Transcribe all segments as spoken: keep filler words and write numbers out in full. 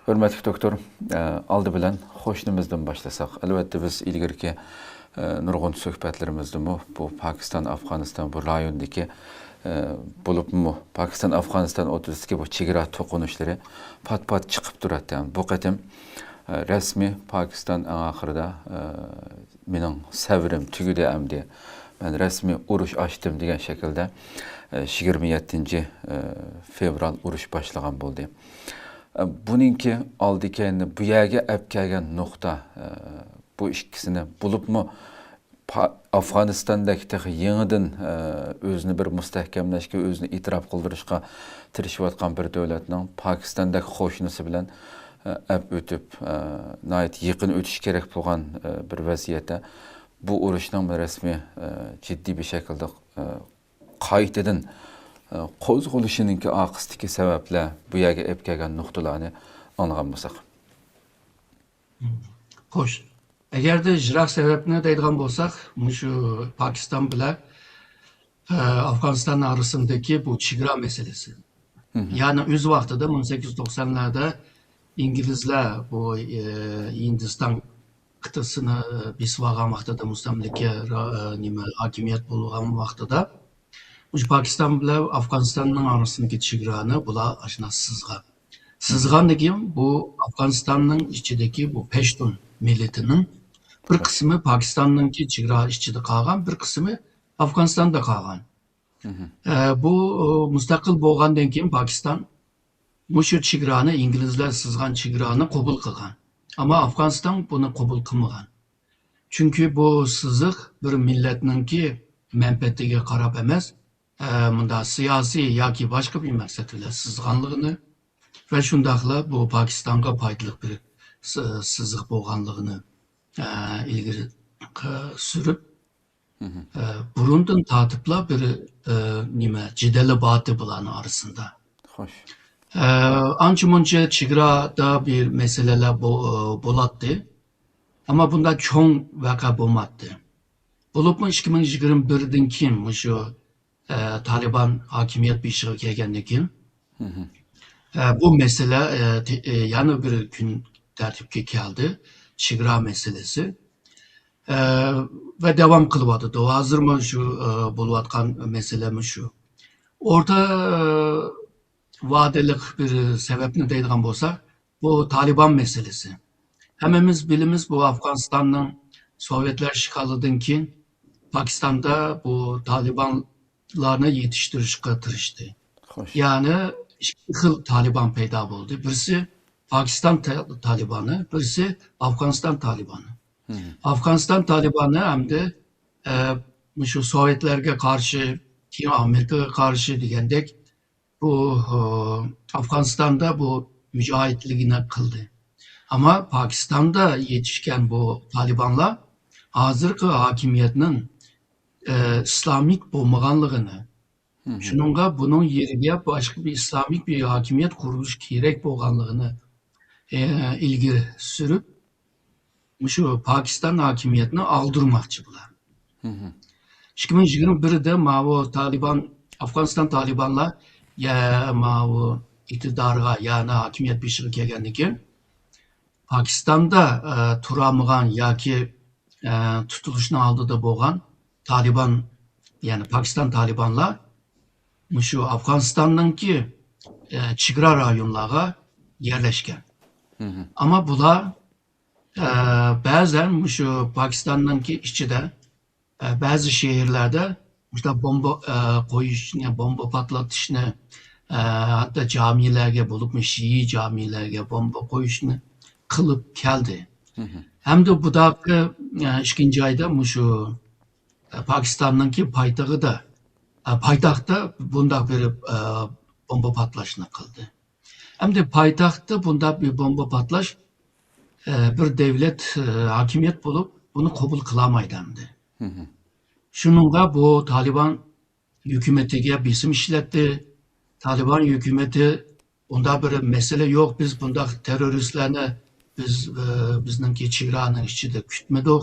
ھۆرمەتلىك دوكتور، ئە، ئالدى بىلەن قوشنىمىزدىن باشلىساق. ئەلۋەتتە، بىز ئىلگىرىكى، ئە، نۇرغۇن سۆھبەتلىرىمىزدىمۇ بۇ پاكىستان، ئافغانىستان، بۇ رايوندىكى، ئە، بولۇپمۇ پاكىستان، ئافغانىستان ئوتتۇرىسىدىكى بۇ چېگرا توقۇنۇشلىرى پات-پات چىقىپ تۇراتتى. بۇ قېتىم، ئە، رەسمىي پاكىستان ئەڭ ئاخىرىدا، ئە، مېنىڭ سەۋرىم تۈگىدى ئەمدى، مەن رەسمىي ئۇرۇش ئاچتىم دېگەن شەكىلدە، ئە، يىگىرمە يەتتىنچى، ئە، فېۋرال ئۇرۇش باشلىغان بولدى. ئە، بۇنىڭكى ئالدى كەينىنى بۇ يەرگە ئەپ كەلگەن نۇقتا، ئە، بۇ ئىككىسىنى بولۇپمۇ پا-، ئافغانىستاندەك تېخى يېڭىدىن، ئە، ئۆزىنى بىر مۇستەھكەملەشكە، ئۆزىنى ئېتىراپ قىلدۇرۇشقا تىرىشىۋاتقان بىر دۆلەتنىڭ پاكىستاندەك قوشنىسى بىلەن، ئە، ئەپ ئۆتۈپ، ئە، ناھايىتى يېقىن ئۆتۈش كېرەك بولغان، ئە، بىر ۋەزىيەتتە بۇ ئۇرۇشنىڭ رەسمىي، ئە، جىددىي بىر شەكىلدە، ئە، قايتىدىن، ئە، قوزغىلىشىنىڭكى ئارقىسىدىكى سەۋەبلەر، بۇ يەرگە ئەپ كەلگەن نۇقتىلارنى ئاڭلىغان بولساق. خوش. ئەگەردە يىراق سەۋەبنى دەيدىغان بولساق، مۇشۇ پاكىستان بىلەن، ئە، ئافغانىستان ئارىسىندىكى بۇ چېگرا مەسىلىسى. يەنى ئۆز ۋاقتىدا مىڭ سەككىز يۈز توقسانلاردا ئىنگلىزلەر بۇ، ئە، ھىندىستان قىتئىسىنى بېسىپ ئالغان ۋاقتىدا، مۇستەملىكە را-، ئە، نېمە، ھاكىمىيەت بولغان ۋاقتىدا، مۇشۇ پاكىستان بىلەن ئافغانىستاننىڭ ئارىسىدىكى چېگرانى بۇلار ئاشۇنداق سىزغان. سىزغاندىن كېيىن بۇ ئافغانىستاننىڭ ئىچىدىكى بۇ پەشتۇن مىللىتىنىڭ بىر قىسمى پاكىستاننىڭكى چېگرا ئىچىدە قالغان، بىر قىسمى ئافغانىستاندا قالغان. ئە، بۇ، ئۇ، مۇستەقىل بولغاندىن كېيىن پاكىستان مۇشۇ چېگرانى، ئىنگلىزلەر سىزغان چېگرانى قوبۇل قىلغان. ئەمما ئافغانىستان بۇنى قوبۇل قىلمىغان. چۈنكى بۇ سىزىق بىر مىللەتنىڭكى مەنپەئەتىگە قاراپ ئەمەس، ئە، مۇنداق سىياسىي ياكى باشقا بىر مەقسەت بىلەن سىزغانلىقىنى ۋە شۇنداقلا بۇ پاكىستانغا پايدىلىق بىر س-، سىزىق بولغانلىقىنى، ئە، ئىلگىرى ق-، سۈرۈپ، ئە، بۇرۇندىن تارتىپلا بىر، ئە، نېمە، جېدەلى بارتى بۇلارنىڭ ئارىسىدا. خوش. ئە، ئانچە مۇنچە چېگرادا بىر مەسىلىلەر بو-، بولاتتى. ئەمما بۇنداق چوڭ ۋەقە بولماتتى. بولۇپمۇ ئىككى مىڭ يىگىرمە بىردىن كېيىن مۇشۇ، ئە، تالىبان ھاكىمىيەت بېشىغا كەلگەندىن كېيىن، ئە، بۇ مەسىلە، ئە، تې-، ئە، يەنە بىر كۈن تەرتىپكە كەلدى. چېگرا مەسىلىسى. ئە، ۋە داۋام قىلىۋاتىدۇ. ھازىرمۇ شۇ، ئە، بولۇۋاتقان مەسىلىمۇ شۇ. ئورتا، ئە، ۋادىلىق بىر سەۋەبنى دەيدىغان بولساق، بۇ تالىبان مەسىلىسى. ھەممىمىز بىلىمىز، بۇ ئافغانىستاننىڭ سوۋېتلار ئىشغالىدىن كېيىن پاكىستاندا بۇ تالىبانلارنى يېتىشتۈرۈشكە تىرىشتى. خوش. يەنى ئىككى خىل تالىبان پەيدا بولدى. بىرسى پاكىستان تا-، تالىبانى، بىرسى ئافغانىستان تالىبانى. ئافغانىستان تالىبانى ئەمدى، ئە، مۇشۇ سوۋېتلارغا قارشى، كېيىن ئامېرىكىغا قارشى دېگەندەك، بۇ، ئە، ئافغانىستاندا بۇ مۇجاھىدلىكىنى قىلدى. ئەمما پاكىستاندا يېتىشكەن بۇ تالىبانلار ھازىرقى ھاكىمىيەتنىڭ، ئە، ئىسلامىك بولمىغانلىقىنى، شۇنىڭغا بۇنىڭ يېرىگە باشقا بىر ئىسلامىك بىر ھاكىمىيەت قۇرۇلۇشى كېرەك بولغانلىقىنى، ئە، ئىلگىرى سۈرۈپ، مۇشۇ پاكىستان ھاكىمىيەتنى ئاغدۇرماقچى بۇلار. ئىككى مىڭ يىگىرمە بىردە ماۋۇ تالىبان، ئافغانىستان تالىبانلار يا ماۋۇ ئىقتىدارغا، يەنى ھاكىمىيەت بېشىغا كەلگەندىن كېيىن، پاكىستاندا، ئە، تۇرالمىغان ياكى، ئە، تۇتۇلۇشنىڭ ئالدىدا بولغان تالىبان، يەنى پاكىستان تالىبانلار مۇشۇ ئافغانىستاننىڭكى، ئە، چېگرا رايونلارغا يەرلەشكەن. ئەمما بۇلار، ئە، بەزەن مۇشۇ پاكىستاننىڭكى ئىچىدە، ئە، بەزى شەھەرلەردە مۇشۇنداق بومبا، ئە، قويۇشنى، بومبا پارتلىتىشنى، ئە، ھەتتا جامىلەرگە، بولۇپمۇ شىئى جامىلەرگە بومبا قويۇشنى قىلىپ كەلدى. ھەمدە بۇداقى، ئە، ئىككىنچى ئايدا مۇشۇ، ئە، پاكىستاننىڭكى پايتىغىدا، ئە، پايتەختتە بۇنداق بىر، ئە، بومبا پارتلاشنى قىلدى. ئەمدى پايتەختتە بۇنداق بىر بومبا پارتلاش، ئە، بىر دەۋلەت، ئە، ھاكىمىيەت بولۇپ، بۇنى قوبۇل قىلالمايدۇ ئەمدى. شۇنىڭغا بۇ تالىبان ھۆكۈمىتىگە بېسىم ئىشلەتتى. تالىبان ھۆكۈمىتى، ئۇنداق بىر مەسىلە يوق، بىز بۇنداق تېررورىستلارنى بىز، ئە، بىزنىڭكى چېگرانىڭ ئىچىدە كۈتمىدۇق.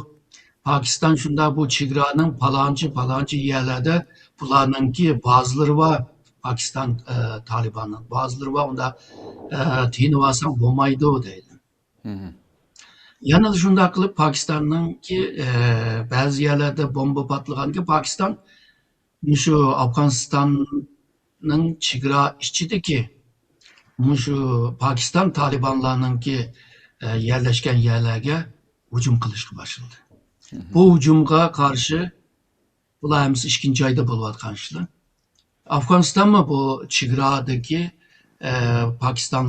پاكىستان شۇنداق بۇ چېگرانىڭ پالانچى، پالانچى يەرلەردە بۇلارنىڭكى بازىلىرى بار، پاكىستان، ئە، تالىباننىڭ بازىلىرى بار، ئۇندا، ئە، تىيىنىۋالساڭ بولمايدۇ دەيدۇ. مم. يەنە شۇنداق قىلىپ پاكىستاننىڭكى، ئە، بەزى يەرلەردە بومبا پارتلىغاندىكىن پاكىستان مۇشۇ ئافغانىستاننىڭ چېگرا ئىچىدىكى مۇشۇ پاكىستان تالىبانلارنىڭكى، ئە، يەرلەشكەن يەرلەرگە ھۇجۇم قىلىشقا باشلىدى. مم. بۇ ھۇجۇمغا قارشى بۇلار ھەممىسى ئىككىنچى ئايدا بولۇۋاتقان ئىشلار. ئافغانىستانمۇ بۇ چېگرادىكى، ئە، پاكىستان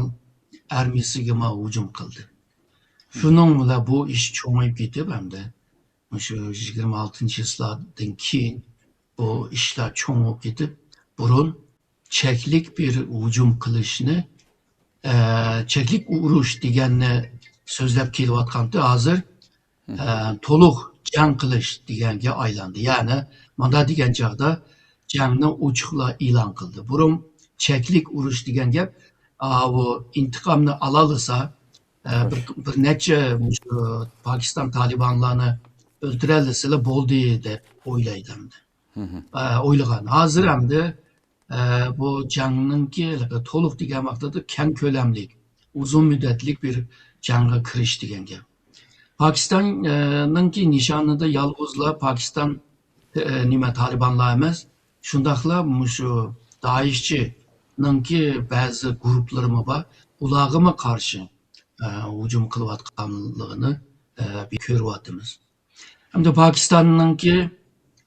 ئارمىيىسىگىمۇ ھۇجۇم قىلدى. شۇنىڭ بىلەن بۇ ئىش چوڭىيىپ كېتىپ، ئەمدى مۇشۇ يىگىرمە ئالتىنچى چىسلادىن كېيىن بۇ ئىشلار چوڭىيىپ كېتىپ، بۇرۇن چەكلىك بىر ھۇجۇم قىلىشنى، ئە، چەكلىك ئۇرۇش دېگەننى سۆزلەپ كېلىۋاتقانتى، ھازىر، ئە، تولۇق جەڭ قىلىش دېگەنگە ئايلاندى. يەنى مانا دېگەن چاغدا جەڭنى ئوچۇقلا ئېلان قىلدى. بۇرۇن چەكلىك ئۇرۇش دېگەن گەپ، ئاۋۇ ئىنتىقامنى ئالالىسا، ئە، بىر، بىر نەچچە مۇشۇ پاكىستان تالىبانلارنى ئۆلتۈرەلىسىلا بولدى دەپ ئويلايدۇ ئەمدى. ئە، ئويلىغان. ھازىر ئەمدى، ئە، بۇ جەڭنىڭكى تولۇق دېگەن ۋاقتىدا كەڭ كۆلەملىك، ئۇزۇن مۇددەتلىك بىر جەڭگە كىرىش دېگەن گەپ. پاكىستاننىڭكى نىشانىدا يالغۇزلا پاكىستان، ئە، نېمە، تالىبانلار ئەمەس، شۇنداقلا مۇشۇ دائىشچىنىڭكى بەزى گۇرۇپپىلىرىمۇ بار، ئۇلارغىمۇ قارشى، ئە، ھۇجۇم قىلىۋاتقانلىقىنى، ئە، بىز كۆرۈۋاتىمىز. ھەمدە پاكىستاننىڭكى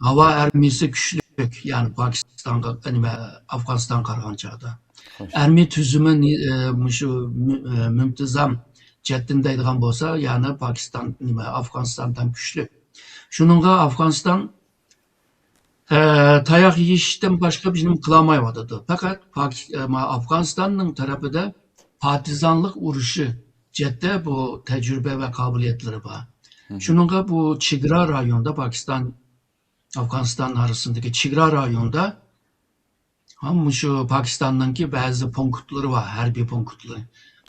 ھاۋا ئارمىيىسى كۈچلۈك، يەنى پاكىستانغا، نېمە، ئافغانىستانغا قارىغان چاغدا. ئارمىيە تۈزۈمى نى-، ئە، مۇشۇ مۇ-، ئە، مۇنتىزام جەھەتتىن دەيدىغان بولسا، يەنى پاكىستان، نېمە، ئافغانىستاندىن كۈچلۈك. شۇنىڭغا ئافغانىستان، ئە، تاياق يېيىشتىن باشقا بىر نېمە قىلالمايۋاتىدۇ. پەقەت پاكىس-، ئە، ما-، ئافغانىستاننىڭ تەرىپىدە پارتىزانلىق ئۇرۇشى جەھەتتە بۇ تەجرىبە ۋە قابىلىيەتلىرى بار. شۇنىڭغا بۇ چېگرا رايوندا، پاكىستان، ئافغانىستان ئارىسىندىكى چېگرا رايوندا، ھە، مۇشۇ پاكىستاننىڭكى بەزى پونكىتلىرى بار، ھەربىي پونكىتلىرى.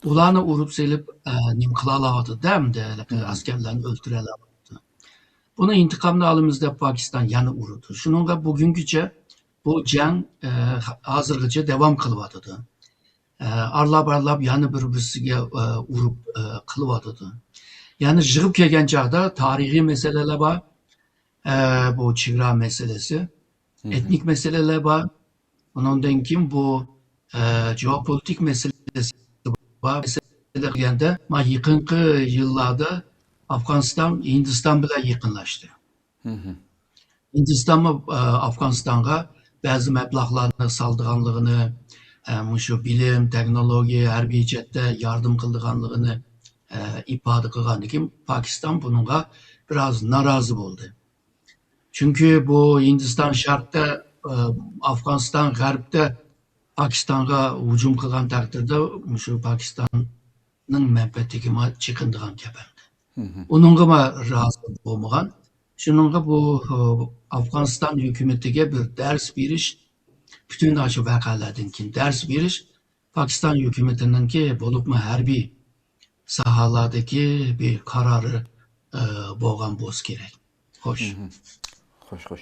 ئۇلارنى ئۇرۇپ سېلىپ، ئە، نېمە قىلالاۋاتىدۇ، ئەمدى ھېلىقى ئەسكەرلەرنى ئۆلتۈرەلەۋاتىدۇ. بۇنى ئىنتىقامنى ئالىمىز دەپ پاكىستان يەنە ئۇرىدۇ. شۇنىڭغا بۈگۈنگىچە بۇ جەڭ، ئە، ھازىرغىچە داۋام قىلىۋاتىدۇ. ئە، ئارىلاپ-ئارىلاپ يەنە بىر-بىرسىگە، ئە، ئۇرۇپ، ئە، قىلىۋاتىدۇ. يەنى يىغىپ كەلگەن چاغدا تارىخىي مەسىلىلەر بار، ئە، بۇ چېگرا مەسىلىسى، ئېتنىك مەسىلىلەر بار. ئۇنىڭدىن كېيىن بۇ، ئە، جېئوپولىتىك مەسىلىسى بار. مەسىلە دېگەندە، ما يېقىنقى يىللاردا ئافغانىستان ھىندىستان بىلەن يېقىنلاشتى. ھىندىستانمۇ، ئە، ئافغانىستانغا بەزى مەبلەغلەرنى سالىدىغانلىقىنى، ئە، مۇشۇ بىلىم، تېخنولوگىيە، ھەربىي جەھەتتە ياردەم قىلىدىغانلىقىنى، ئە، ئىپادە قىلغاندىن كېيىن، پاكىستان بۇنىڭغا بىراز نارازى بولدى. چۈنكى بۇ ھىندىستان شەرقتە، ئە، ئافغانىستان غەربتە پاكىستانغا ھۇجۇم قىلغان تەقدىردە، مۇشۇ پاكىستاننىڭ مەنپەئەتىگىمۇ چېقىندىغان گەپ ئەمدى. ئۇنىڭغىمۇ رازى بولمىغان. شۇنىڭغا بۇ، ئە، ئافغانىستان ھۆكۈمىتىگە بىر دەرس بېرىش، پۈتۈن ئاشۇ ۋەقەلەردىن كېيىن دەرس بېرىش پاكىستان ھۆكۈمىتىنىڭكى، بولۇپمۇ ھەربىي ساھەلەردىكى بىر قارارى، ئە، بولغان بولسا كېرەك. خوش. خوش، خوش.